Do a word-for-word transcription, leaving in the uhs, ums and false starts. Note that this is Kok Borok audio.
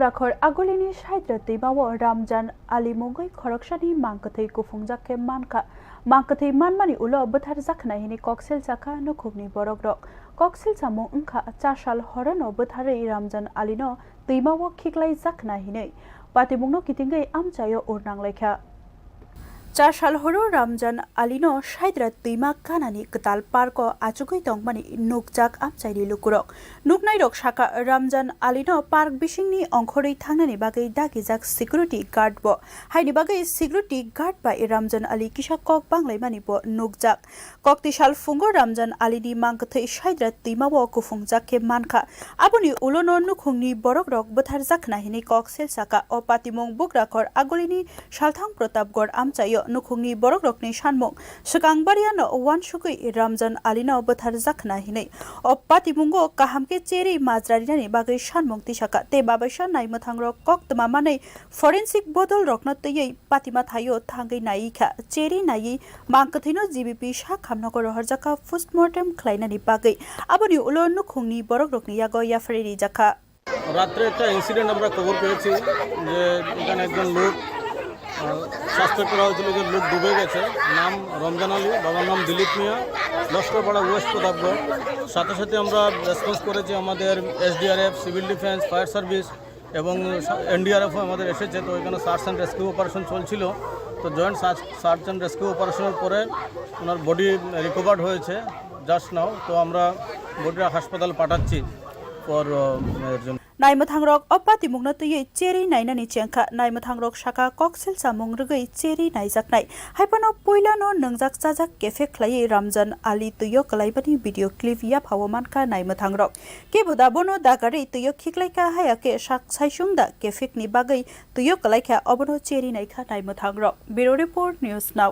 Rakhor Agulini Saidra twimao Ramjan Ali mungwi khoroksani mangkwthwi kuphungjak khe mankha. Mangkwthwi manmani ulo bwtharjakna hini kok selsa kha nukhungni borokrok. Kok selsamung wngkha cha sal horono bwtharwi Ramjan Alino twimao khiklaijakna hinwi. Patimungno kitingwi amchaio urnanglaikha. Cha sal horo Ramjan Alino Saidra twima kanani kwtal parko achugwi tongmani nukjak amchaini lukurok. Nuknairok sakha, Ramjan Alino park bisingni ongkhorwi thangnani bagwi dagijak security guard bo. Haini bagwi security guard bai Ramjan Ali kisa kok banglaimani bo nukjak. Kokti sal phungo Ramjan Alini mangkwthwi Saidra twimao kuphungjak khe mankha. Aboni ulono nukhungni borokrok bwtharjakna hinwi kok selsakha. O patimung Bugrakhor Agulini Salthang Pratapgarh amchaio nukhungni borokrokni sanmung swkang bariano uansugwi Ramjan Alino bwtharjakna hinwi. O patimungo kaham khe cherwi majra rinani bagwi sanmung tisakha tei babaisa naimwthangrok koktwma manwi forensic bodolrokno twiwi patima thaio thangwi naikha. Cherwi naiwi mangkwthwino G B P sak hamnogo rohorjakha postmortem khlainani bagwi. Aboni ulo nukhungni borokrokni yago yapharwi rijakha. রাত্রে একটা ইনসিডেন্ট আমরা খবর পেয়েছি যে এখানে একজন লোক সাসপেক্ট করা হয়েছিল যে লোক ডুবে গেছে। নাম রমজান আলী, বাবার নাম দিলীপ মিয়া, লস্করপাড়া, ওয়েস্ট প্রতাপগড়। সাথে সাথে আমরা রেসপন্স করেছি, আমাদের SDRF, civil defence, fire service এবং এনডিআরএফও আমাদের এসেছে। তো এখানে সার্চ অ্যান্ড রেস্কিউ অপারেশন চলছিল। তো joint search search and rescue অপারেশনের পরে ওনার বডি রিকভার্ড হয়েছে জাস্ট নাও। তো আমরা বডিটা হাসপাতাল পাঠাচ্ছি ফর এর জন্য। Naimwthangrok o patimungno twiwi cherwi nainani chengkha. Naimwthangrok sakha koksil samung rwgwi cherwi naijaknai. Haiphano puilano nwngjak chajak kephek khlaiwi Ramjan Ali twio kwlaibani video clip yaphao mankha naimwthangrok. Kebo da bono dagarwi twio khiklaikha, haya khe sak saisung da kephekni bagwi twio kwlaikha, obono cherwi naikha naimwthangrok. Bureau Report, News Now.